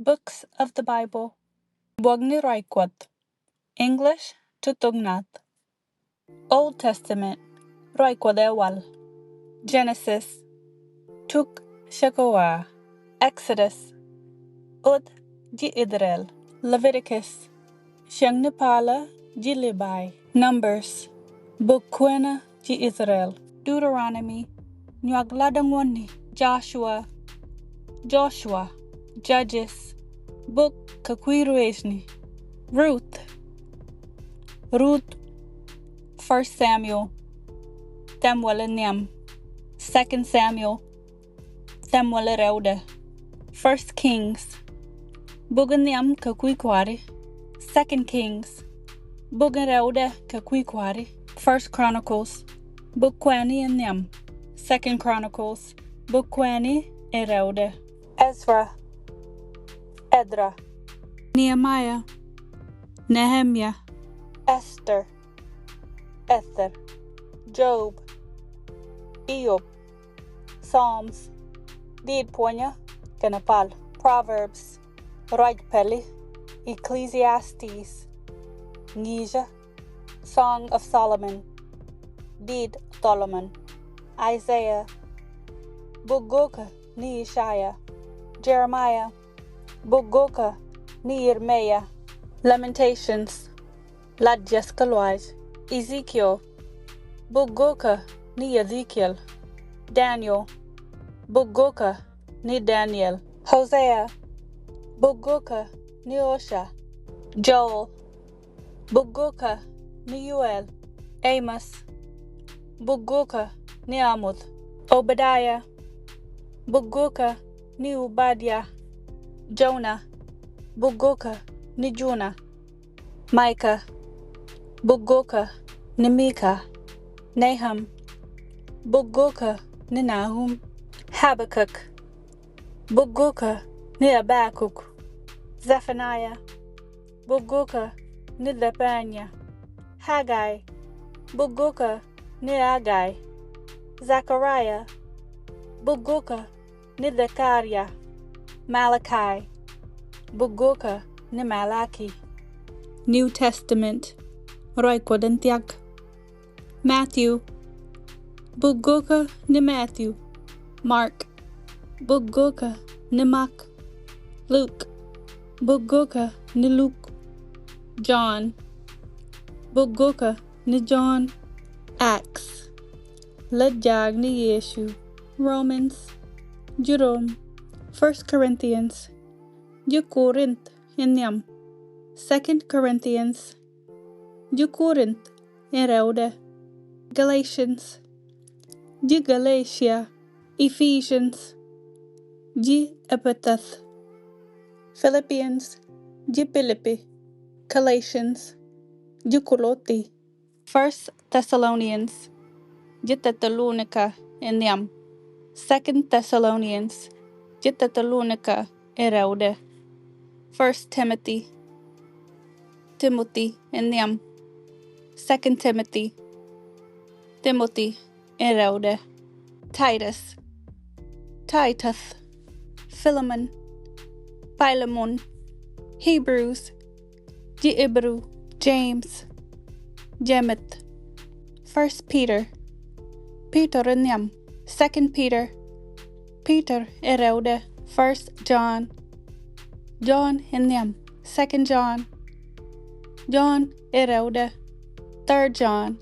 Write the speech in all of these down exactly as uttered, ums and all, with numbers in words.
Books of the Bible. Buɔkni Ruac Kuɔth. English to thok Naath. Old Testament. Ruac Kuɔth ɛ wal. Genesis. Tuk cäkä ɣɔaa. Exodus. Ɣöth ji̱ Ithɛrɛl. Leviticus. Cäŋ ni palä ji̱ Levi. Numbers. Buk kuenä ji̱ Ithɛrɛl. Deuteronomy. Nyuak latdä ŋuɔ̱tni. Joshua. Joshua. Judges. Buk kä kui̱ ruëëcni. Ruth. Ruth. First Samuel. Samuel in nhiam. Second Samuel. Samuel in rɛwdɛ. First Kings. Buk in nhiam kä kui̱ kua̱ri. Second Kings. Buk in rɛwdɛ kä kui̱ kua̱ri. First Chronicles. Buk kuɛni in nhiam. Second Chronicles. Buk kuɛni in rɛwdɛ. Ezra. Ezra. Nehemiah. Nehemia. Esther. Esther. Job. Iyop. Psalms. Diit puɔnyä kɛnɛ pal. Proverbs. Ruac pɛli. Ecclesiastes. Ŋi̱i̱cä. Song of Solomon. Diit Solomon. Isaiah. Buk go̱kä ni Isaiah. Jeremiah. Buk go̱kä ni Yeremia. Lamentations. Lat jiäth kä luaac. Ezekiel. Buk go̱kä ni Ezekiel. Daniel. Buk go̱kä ni Daniel. Hosea. Buk go̱kä ni Hosea. Joel. Buk go̱kä ni Yoel. Amos. Buk go̱kä ni Amoth. Obadiah. Buk go̱kä ni Obadia. Jonah. Buk go̱kä ni Jona. Micah. Buk go̱kä ni Mika. Nahum. Buk go̱kä ni Nahum. Habakkuk. Buk go̱kä ni Habakuk. Zephaniah. Buk go̱kä ni Zephania. Haggai. Buk go̱kä ni Haggai. Zechariah. Buk go̱kä ni Zechariah. Malachi. Buk go̱kä ni Malaki. New Testament. Ruac Kuɔth in thia̱k. Matthew. Buk go̱kä ni Matthew. Mark. Buk go̱kä ni Mark. Luke. Buk go̱kä ni Luke. John. Buk go̱kä ni John. Acts. Lät jaak ni Yecu. Romans. Ji̱ Rom. First Corinthians. Ji̱ Korinth in nhiam. Second Corinthians. Ji̱ Korinth in rɛwdɛ. Galatians. Ji̱ Galatia. Ephesians. Ji̱ Ephesus. Philippians. Ji̱ Pilipi. Colossians. Ji̱ Kolothi. First Thessalonians. Ji̱ Thethalonika in nhiam. Second Thessalonians. Ji̱ Thethalonika in rɛwdɛ. First Timothy. Timothy in nhiam. Second Timothy. Timothy in rɛwdɛ. Titus. Titus. Philemon. Philemon. Hebrews. Ji̱ Hebrew. James. Jemeth. First Peter. Peter in nhiam. Second Peter. Peter in rɛwdɛ. First John. John in nhiam. Second John. John in rɛwdɛ. Third John.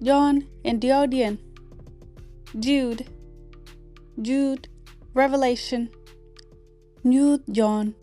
John in diɔ̱ɔ̱kdiɛn. Jude. Jude. Revelation. Nyuuth John.